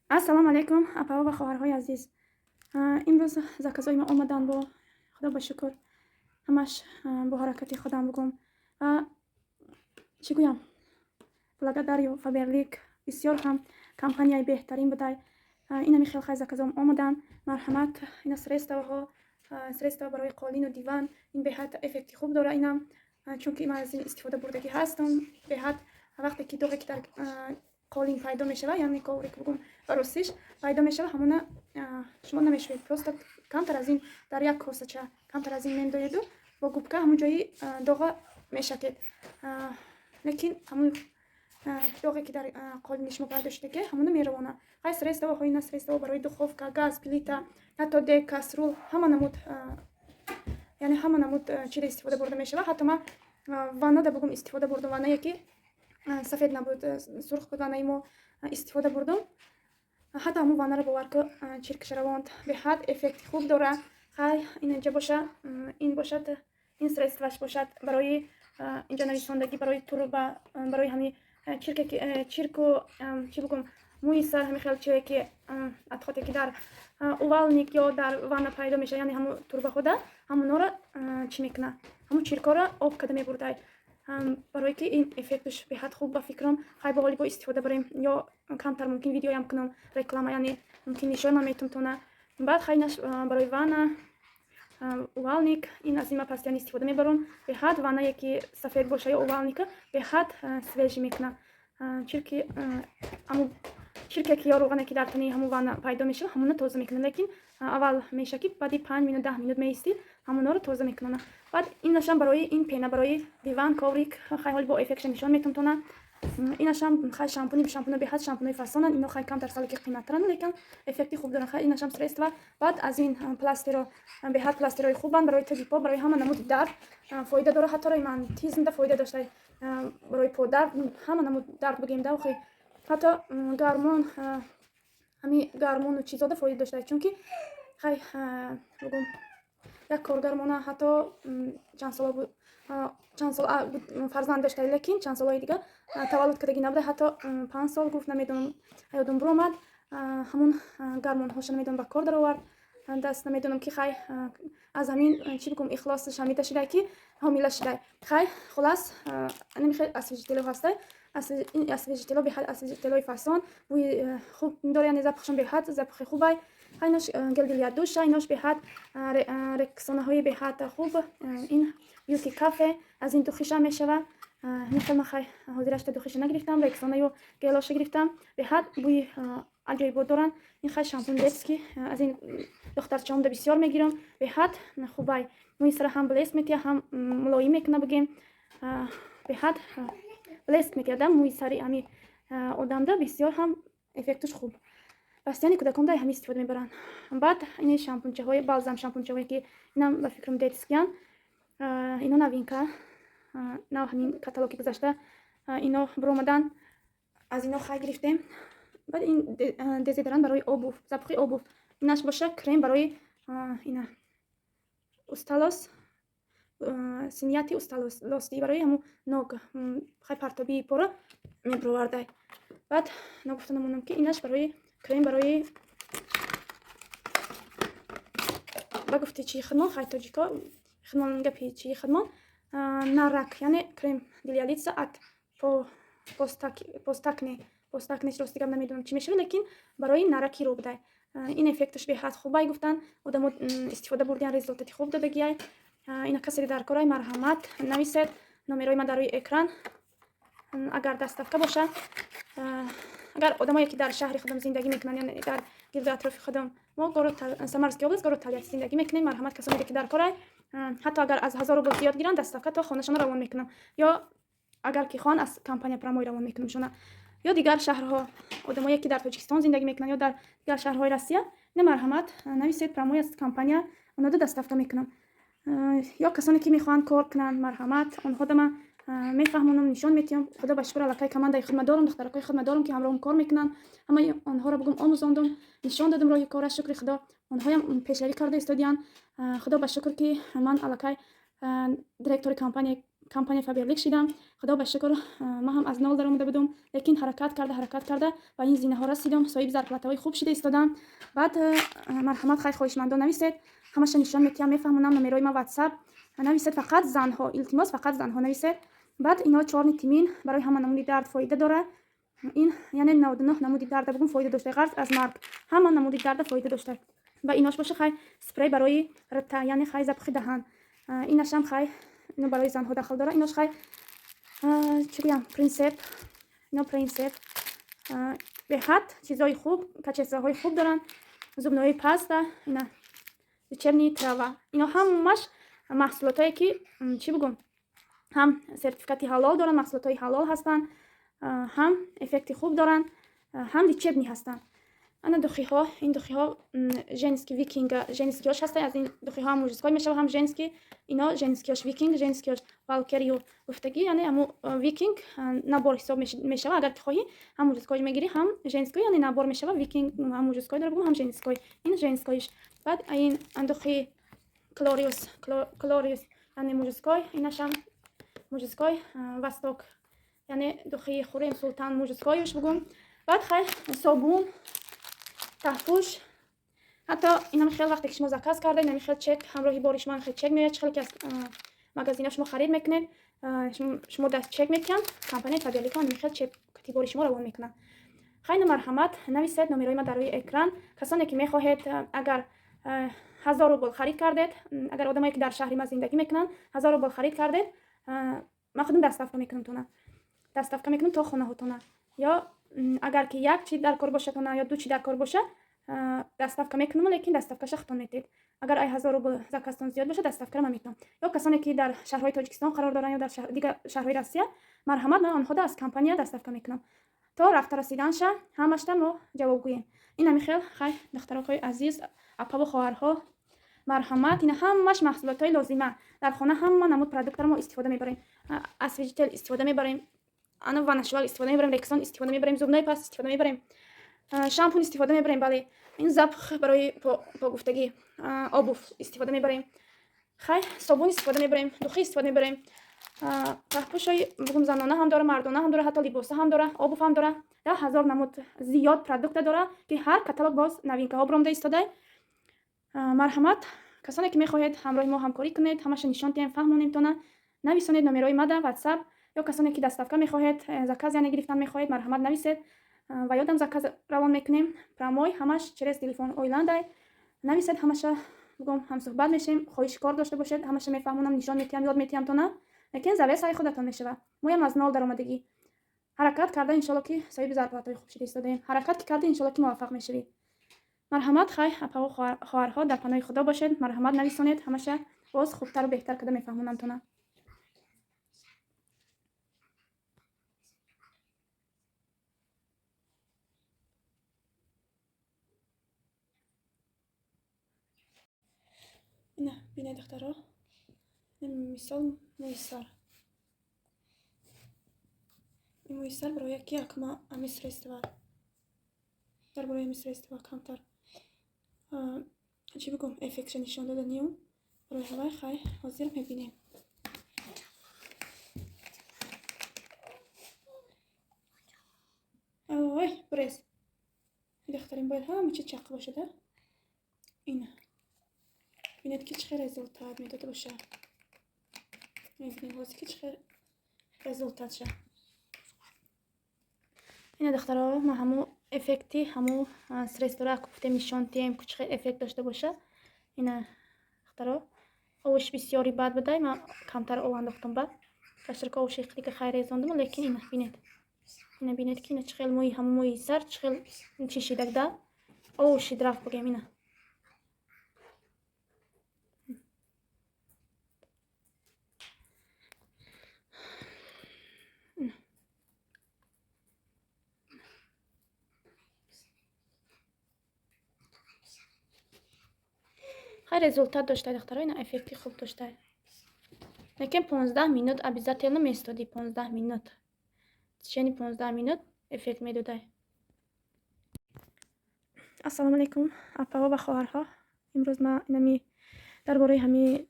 Ассалому алайкум, апаҳо ва хоҳарҳои азиз. Имрӯз заказҳои мо омаданд. Бо Худо ба шукр, ҳамаш бо ҳаракати худам бугум ва чӣ гӯям, благодарю Фаберлик, бисёр ҳам компанияи беҳтарин будай. Инами хел хай заказом омаданд. Марҳамат, ина средствоҳо, средства барои қолину диван. Ин беҳад эффекти хуб дора инам, чунки ман аз ин истифода бурдагӣ ҳастам. Беҳад вақте ки доғе ки дар қолин пайдо мешавад, яъне коврик бугум ба русиш, пайдо мешавад, ҳамона шумо намешӯед, просто камтар аз ин дар як косача камтар аз ин мендоеду бо губка ҳамон ҷои доға мешакед. Лекин ҳамон доғе ки дар қолини шумо пайдо шуда, ҳамона меравона. Хай, средствоҳо, ина средство барои духовка, газ, плита, ҳатто дег, кастрюль, ҳама намуд, яъне ҳама намуд чида истифода бурда мешавад. Ҳатто ман ваннада бугум истифода бурдум, ваннае ки сафед набуд, сурх буд ваннаи мо, истифода бурдум. Ҳатто ҳамон ваннаро, бовар ку, чиркаша равонд. Беҳад эффекти хуб дора. Хай, ин инҷа боша, ин бошад, ин средстваш бошад барои, инҷа нависондагӣ, барои труба, барои ҳами чирке, чирку, чӣ бугум, мӯи сар, ҳами хел чие ки отходе ки дар умывальник ё дар ванна пайдо мешавад, яъне ҳамун трубаҳода, ҳамонҳоро чӣ мекунад, ҳамун чиркҳоро об карда мебурдай. Барое ки ин эффекташ беҳад хуб ба фикрам. Хай, бо ҳоли бо истифода барем ё камтар мумкин видеоям кунам, реклама, яъне мумкин нишонам метумтона. Баъд хай, инаш барои ванна, умывальник. Ин аз ин ма постоянно истифода мебарам. Беҳад ваннае ки сафед боша ё умывальника беҳад свежий мекунад. Чирки, ҳамун чирке ки ё рӯғане ки дар тани ҳамун ванна пайдо мешавад, ҳамона тоза мекунад. Лекин аввал меша ки баъди 5 минут, 10 минут меистӣ, ҳамонҳоро тоза мекунад. Баъд инашам барои ин пена барои диван, коврик. Хай, ҳоли бо эффектша нишон метумтона. Инашам хай шампуни, шампуно беҳад шампунои фасонанд ино. Хай, камтар сале ки қиматтаранд, лекин эффекти хуб доранд. Хай, инашам средства. Баъд аз ин пластиро, беҳад пластирои хубанд барои таги по, барои ҳама намуди дард фоида дора. Ҳатто ревматизмда фоида дошта, барои подард, ҳама намуд дард бигем да. Охи, ҳатто гармон, ҳами гармону чизода фоида дошта, чунки хай бугум, як коргармона ҳатто чанд сола буд, чанд сол фарзанд дошта, лекин чанд солҳои дига таваллуд кардагӣ набуда. Ҳатто 5 сол гуфт, намедонам, ёдум биромад. Ҳамун гармонҳоша, намедонам, ба кор даровард даст, намедонам ки. Хай, аз ҳамин, чӣ бигӯм, ихлосаш ҳамида шидай ки ҳомила шидай. Хай, хулас, намихел освежитело ҳастай. Ин освежитело беҳад освежителои фасон, бӯи хуб дора, яъне запахшон беҳад запахи хубай. Хай, инош гель для душа, инош беҳад рексонаҳои беҳад хуб. Ин Бьюти Кафе, аз ин духиша мешава. Михел ман хай ҳозирашта духиша нагирифтам, рексонаю гелоша гирифтам. Беҳад бӯи аҷоибот доранд. Ин хай шампун детский, аз ин духтарчаомда бисёр мегирам. Беҳад хубай, мӯи сара ҳам блеск метиҳад, ҳам мулоим мекуна, бигем, беҳад блеск метиҳад мӯи сари ҳами одамда. Бисёр ҳам эффекташ хуб. Бастияни кӯдаконда ҳами истифода мебаранд. Баъд ини шампунчаҳои балзам, шампунчаҳое ки инам ба фикрам детскиян. Ино новинка, нав ҳамин каталоги гузашта ино биромаданд. Аз ино хай гирифтем. Баъд ин дезодорант барои обувь, запахи обувь. Инаш боша крем барои ина усталость, снятие усталости, барои ҳамун ног, хай, партобии пора мебировардай. Баъд нагуфта намонам, ки инаш барои крем барои, ба гуфти чи хидмон, хай, тоҷико хидмон, гапи чи хидмон, нарак, яъне крем для лица от постакне. Постакне, рости гап, намедонам, чӣ мешавад, лекин барои нараки рӯ будай. Ин эффекташ беҳад хубай, гуфтанд одамо, истифода бурдиян, результати хуб додагиай. Ина касе дар корай, марҳамат, нависед, номерои ман дар рӯи экран. Агар доставка боша, агар одамое ки дар шаҳри худам зиндагӣ мекунанд, яъне дар гирду атрофи худам, мо город Самарский область, город Тольятти зиндагӣ мекунем, марҳамат, касоне ки дар корай, ҳатто агар аз 1000 рубл зиёд гиранд, доставка то хонашона равон мекунам, ё агар ки хоҳанд, аз компания прямой равон мекунам шона. Ё дигар шаҳрҳо, одамое ки дар Тоҷикистон зиндагӣ мекунанд ё дар дигар шаҳрҳои Россия, ина марҳамат, нависед, прямой аз компания онода доставка мекунам. Ё касоне ки мехоҳанд кор кунанд, марҳамат, онҳода ман мефаҳмонам, нишон метиҳам. Худо ба шукр, аллакай командаи хидмат дорам, духтаракҳои хидмат дорам, ки ҳамроҳам кор мекунанд. Ҳамаи онҳоро бугум омӯзондум, нишон додам роҳи кора. Шукри Худо, онҳоям пешравӣ карда истодиянд. Худо ба шукр, ки ман аллакай директори компания. Компания Фаберлик шидам. Худо ба шукр, ман ҳам аз нол даромада будум, лекин ҳаракат карда, ҳаракат карда ба ин зинаҳо расидам, соҳиби зарплатаҳои хуб шида истодам. Баъд марҳамат, хай, хоҳишмандон, нависед, ҳамаша нишон метиҳам, мефаҳмонам. Номерои ма WhatsApp нависед, фақат занҳо, илтимос, фақат занҳо нависед. Баъд ино чёрный тмин барои ҳама намуди дард фоида дора. Ин яъне 99 намуди дарда бугум фоида дошта, ғарз аз марг ҳама намуди дарда фоида дошта. Ва инош боша, хай, спрей барои рта, яъне хай запахи даҳан. Инашам, хай, ино барои занҳо дахл дора. Инош, хай, чӣ гӯям, принсеп, ино принсеп беҳад чизои хуб, качествоҳои хуб доранд. Зубной паста, ина лечебный трава. Ино ҳамаш маҳсулотое ки, чӣ бугум, ҳам сертификати ҳалол доранд, маҳсулотҳои ҳалол ҳастанд, ҳам эффекти хуб доранд, ҳам лечебный ҳастанд. Ана духиҳо, ин духиҳо женский Викинг, женскиёш ҳастанд. Аз ин духиҳо ҳам мужской мешава, ҳам женский. Ино женскиёш Викинг, женскиёш Валкерию гуфтагӣ, яъне ҳаму Викинг набор ҳисоб мешава. Агар ки хоҳӣ, ҳам мужской мегирӣ, ҳам женской, яъне набор мешава. Викинг ҳам мужской дора, бугум, ҳам женской. Ин женскойш. Баъд ин духи Клориус, Клориус, яъне мужской, инашам мужской, Восток, яъне духи Хурем Султан мужскойш бугум. Баъд, хай, собун, таҳпӯш. Ҳатто инам хел вақте ки шумо заказ карда, инами хел чек ҳамроҳи бори шумо хел чек меояд. Чӣ хеле ки аз магазино шумо харид мекунед, шумо даст чек метиҳанд, компанияи Фаберлика инами хел чек бори шумо равон мекунад. Хайна, марҳамат, нависед номерои ма дар рӯи экран. Касоне ки мехоҳед, агар 1000 рубл харид кардед, агар одамое ки дар шаҳри ма зиндагӣ мекунанд, 1000 рубл харид кардед, ман худам доставка мекунам тона, доставка мекунам то хонаҳотона. Ё агар ки як чи дар кор бошад тона ё ду чи дар кор боша, доставка мекунам, лекин доставкаша худтон метиҳед. Агар ай 1000 рубл заказтон зиёд бошад, доставкара ман метавонам. Ё касоне ки дар шаҳрҳои Тоҷикистон қарор доранд ё дар дигар шаҳрҳои Россия, марҳамат, ман онҳода аз компания доставка мекунам. То рафта расиданша ҳамашта мо ҷавобгӯем. Ин ҳами хел. Хай, духтарокҳои азиз, апаву хоҳарҳо, марҳамат. Ина ҳамаш маҳсулотҳои лозима дар хона, ҳама намуд продуктаро мо истифода мебарем. Освежитель истифода мебарем, ана ванашвал истифода мебарем, Рексон истифода мебарем, зубной паст истифода мебарем, шампун истифода мебарем, бале, ин запах барои погуфтагӣ, обувь истифода мебарем, хай, собун истифода мебарем, духи истифода мебарем, таҳпӯшҳои бугум занона ҳам дора, мардона ҳам дора, ҳатто либоса ҳам дора, обувь ҳам дора. 10,000 намуд зиёд продукта дора, ки ҳар каталог боз новинкаҳо биромда истодай. Марҳамат, касоне ки мехоҳед ҳамроҳи мо ҳамкорӣ кунед, ҳамаша нишон диҳем, фаҳмонем тона, нависонед номерои мада WhatsApp. Ё касоне ки доставка мехоҳед, заказ яъне гирифтан мехоҳед, марҳамат, нависед ва ёдам заказ равон мекунем прямой, ҳамаш через телефон ойландай. Нависед, ҳамаша бугом ҳамсӯҳбат мешем. Хоҳиши кор дошта бошед, ҳамаша мефаҳмонам, нишон метиҳам, ёд метиҳам тона, лекин завес ҳай худатон мешавад. Моям аз нол даромадагӣ ҳаракат карда, иншолло, ки соҳиби зарплатаҳои хуб шида истодаем. Ҳаракат ки кардӣ, иншолло, ки муваффақ мешавӣ. Марҳамат, хай, апаву хоҳарҳо, дар паноҳи Худо бошед. Марҳамат, нависонед, ҳамаша боз хубтару беҳтар карда мефаҳмонам тона. Ина бинед, духтаро, мисол, мӯи сар. Ин мӯи сар барои яки якма ами средства, дар бораи ами средства камтар, чӣ бигӯм, эффектша нишон доданиюм барои ҳавай. Хай, ҳозир мебинем. Ой, бурез, духтарин, бояд ҳама чи чақ бошада. Ина бинед, ки чӣ хел результат медода бошад. Мебинем ҳозир, ки чӣ хел результатша. Ина, духтаро, ма ҳамун эффекти ҳамун средствора гуфтем, нишон диҳем, ки чӣ хел эффект дошта бошад. Ина, духтаро, овош бисёри бад будай, ман камтар об андохтам, бад каширка овоши дига хайр резондум, лекин ина бинед, ина бинед, ки ина чӣ хел мӯи, ҳамун мӯи сар чӣ хел чишидагда овошид рафт, бигем. Ина хай результат дошта, духтаро, ина эффекти хуб дошта, лекин 15 минут обязательно меистодӣ, 15 минут, течение 15 минут эффект медодай. Ассалому алайкум, апаҳо ва хоҳарҳо. Имрӯз ман инами дар бораи ҳами,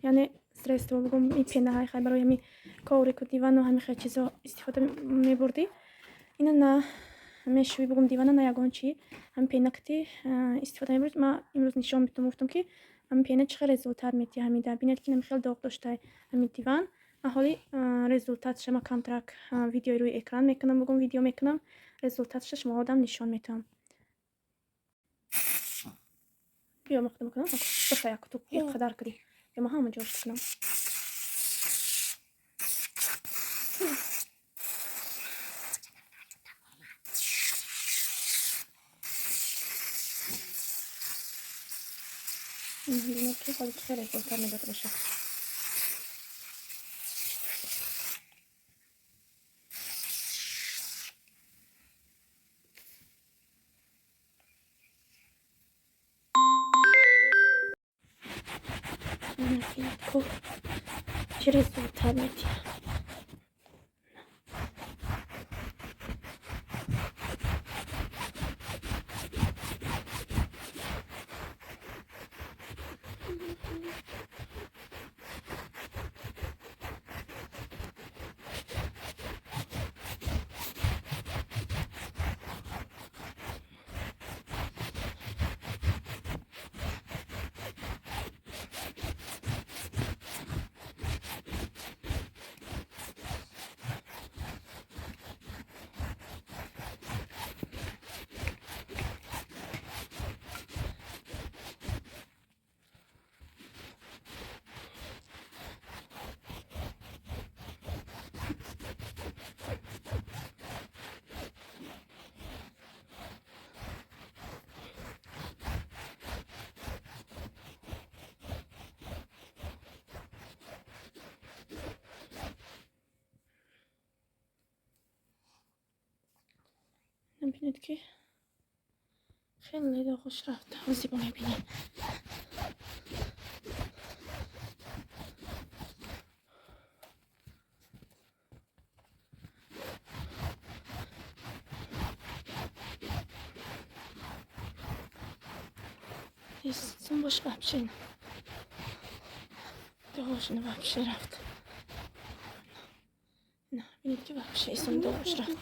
яъне Средство бугум, и пенаҳай хай барои ҳами коврику, дивану ҳами хел чизо истифода мебурдӣ. Ина на мешӯӣ бугум дивана, на ягон чӣ, ҳами пена кати истифода мебурд. Ма имрӯз нишон бидум, гуфтам, ки ҳами пена чӣ хел результат метиҳад. Ҳамида бинед, ки ҳами хел доғ доштай ҳами диван. Ҳоли результатша ма камтарак видеои рӯи экран мекунам, бугум видео мекунам, результатша шумо одам нишон метавам. Биё, ма худам кунам, бихая, ту иқадар кардӣ, ё ма ҳама ҷош кунам. Бинед, ки ҳоли чӣ хел результат медода бошад. Чӣ результат медиҳад. Бинед, ки хеле доғош рафта, зебо мебинем. Бош, вообще доғош вообще рафт. Бинед, ки вообще исом доғош рафт.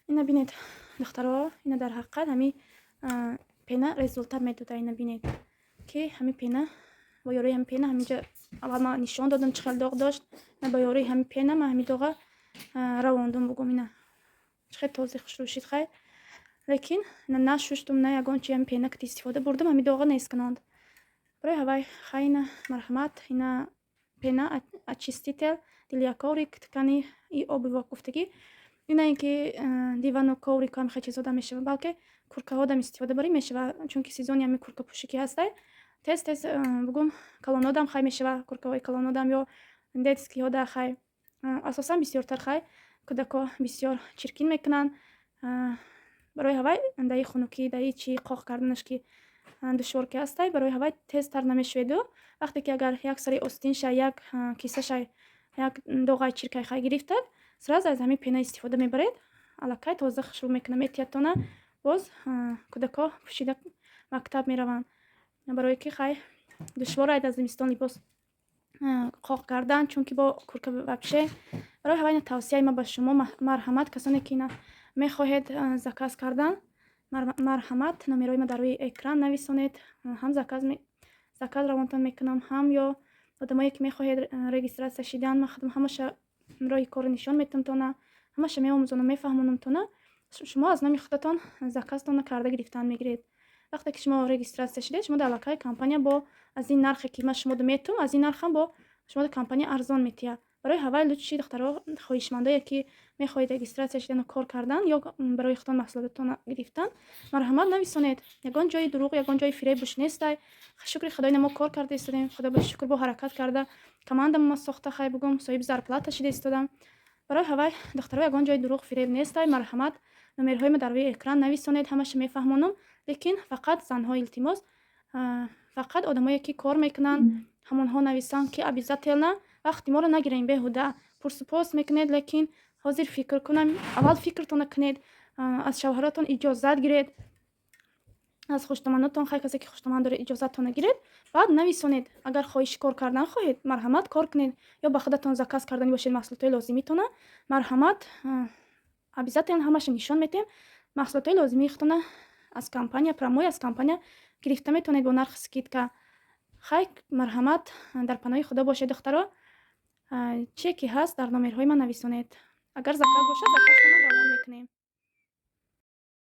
Ина бинед, духтаро, ина дар ҳақиқат ҳами пена результат медода. Ина бинед, ки ҳами пена, бо ёрии ҳами пена ҳаминҷа аввал ман нишон додам, чӣ хел доғ дошт. Бо ёрии ҳами пена ман ҳами доға равондум, бугум, ина чӣ хел тоза хушрӯ шид. Хай, лекин на шуштум, на ягон чи, ҳами пена кати истифода бурдум, ҳами доға нест кунанд. Барои ҳавай хай, ина марҳамат, ина пена очиститель для коврик, ткани и обуви гуфтагӣ. Ина ин ки дивану коврику ҳами хел чизо да мешава, балки куркаҳо дам истифода барӣ мешава, чунки сезони ҳами куркапӯшӣ ки ҳастай, тез тез бугум калонодам хай мешава, куркаҳои калонодам ё детскийҳо да хай, асосан бисёртар хай кӯдако бисёр чиркин мекунанд. Барои ҳавай даи хунукӣ, даи чи қоқ карданаш ки душвор ки ҳастай, барои ҳавай тезтар намешӯеду. Вақте ки агар як сари остинша, як кисаша як доғаи чиркай хай гирифтад, сразу аз ҳамин пена истифода мебаред, аллакай тоза хушрӯ мекунад, метиҳадтона. Боз кӯдако пӯшида мактаб мераванд, барое ки хай душвор ай дар зимистон либос қоқ кардан, чунки бо курка вообще. Барои ҳавай тавсияи ма ба шумо: марҳамат, касоне ки ина мехоҳед заказ кардан, марҳамат, номерои ма дар рӯи экран нависонед. Ҳам заказ равонтон мекунам, ҳам ё одамое ки мехоҳед регистрация шидан, ман худам ҳамаша роҳи корро нишон метавам, ҳамаша меомӯзонам, мефаҳмонам тона. Шумо аз номи худатон заказтонро карда гирифтан мегиред. Вақте ки шумо регистрация шудед, шумо дар аллакай компания бо аз ин нархе ки ман шуморо метум, аз ин нархам бо шумо компания арзон метиҳад. Барои ҳавай лучше, духтаро, хоҳишмандое ки мехоҳед регистрация шудану кор кардан ё барои худтон маҳсулотатонро гирифтан, марҳамат, нависонед. Ягон ҷои дурӯғ, ягон ҷои фиребуш нестай. Шукри Худо, ина мо кор карда истодем, Худо ба шукр, бо ҳаракат карда командама сохта, хай бугум, соҳиби зарплата шида истодам. Барои ҳавай, духтаро, ягон ҷои дурӯғ, фиреб нестай. Марҳамат, номерҳои ма дар рӯи экран нависонед, ҳамаша мефаҳмонам. Лекин фақат занҳо, илтимос, фақат одамое ки кор мекунанд, ҳамонҳо нависанд, ки обязательно вақти моро нагирем, беҳуда пурсупос мекунед, лекин Ҳозир фикр кунам, аввал фикртона кунед, аз шавҳаротон иҷозат гиред, аз хуштоманотон. Хай, касе ки хуштоман доред, иҷозаттона гиред, баъд нависонед. Агар хоҳиши кор кардан хоҳед, марҳамат, кор кунед ё ба худатон заказ кардани бошед маҳсулотҳои лозимитона, марҳамат, обязательно ҳамаша нишон медиҳем. Маҳсулотҳои лозимии худтона аз компания, прямой аз компания гирифта метавонед бо нархи скидка. Хай, марҳамат, дар паноҳи Худо бошед, духтаро. Чие ки ҳаст, дар номерҳои ман нависонед. Агар заказ бошад, заказтонро равон мекунем.